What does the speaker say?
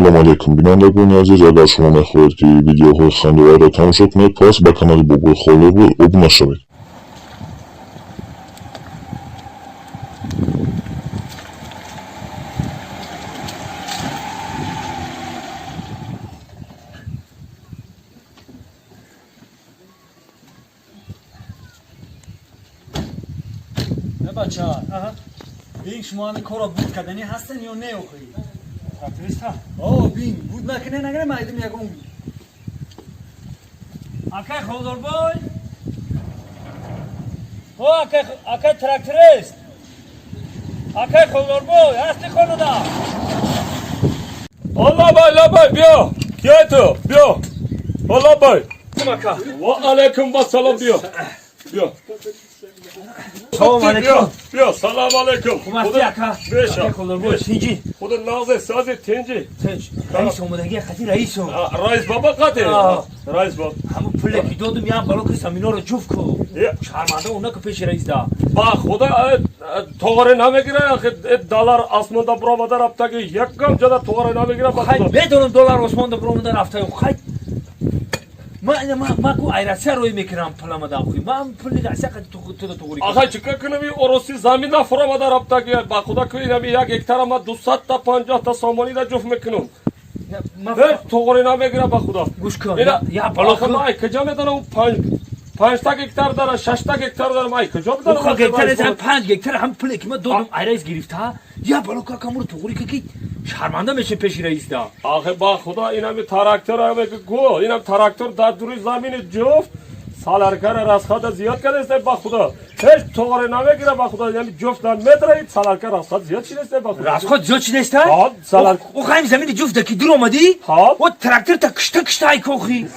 Ассалому алайкум, бинандагони азиз. Агар шумо мехоҳед, ки видеоҳои хандоварро тамошо кунед, пас ба канали Бобои Холдорбой обуна шавед. Бача, бин, шумо ҳами корро буд карданӣ ҳастен ё не охи? Тракториста? О, бин, буд накунӣ, нагире майдум ягон. Акай Холдорбой, о акай, акай тракторист, акай Холдорбой, ҳасти хонада? Лабай, лабай, биё, киёй ту, биё, лабай. Ака. Ва алайкум вассалом, биё, биё. Салом алайкум. Биё, салом алайкум. Хуб ҳасти, ака? Беша. Акай Холдорбой, тинҷӣ? Худо нағзе, сази, тинҷи? Тинҷ. Раис омадаги, қати раисо. Раис баба қати? Раис баб. Ҳамун пуле ки додум, як бало киса миноро ҷуфт ку. Шарманда она ку пеши раис да. Ба худо, тоғре намегира, доллар осмонда буромада рафтаги, якам ҷада тоғре намегира, ба Хай. худо. Медонам, доллар осмонда буромада рафта. Хай, ма ку ай Россия рӯй мекунам пуламада, хуй. Ман пули Россия қати туда туғри. Ахай, чика кунам, ороси замина фуромада рафтаги, ба худо, ку инами як гектара ма 250 та сомонӣ да ҷуфт мекунам. Ҳеҷ тоғре намегира, ба худо. Гӯш кун, я бало Ахи, ма ай куҷо медонам, панҷта гектар дара, шашта гектар дара, ма ай куҷо бидонам? Гектар нест, 5 гектар. Ҳам пуле ки ма додум, ай раис гирифта, я бало ку акамуро туғри ки шарманда мешем пеши раис да. Ахи, ба худо, инами трактор ку, инам трактор дар дури замини ҷуфт соляркара расхода зиёд кардааст, ба худо, ҳеҷ тоғре намегира, ба худо, ями ҷуфт метраид, солярка расход зиёд шидааст, ба худо. Расход зиёд шидааста? Ҳа, салар. О, хайм замини ҷуфт ки дур омадӣ? Ҳа. О, трактор та кишта кишта ай кохи.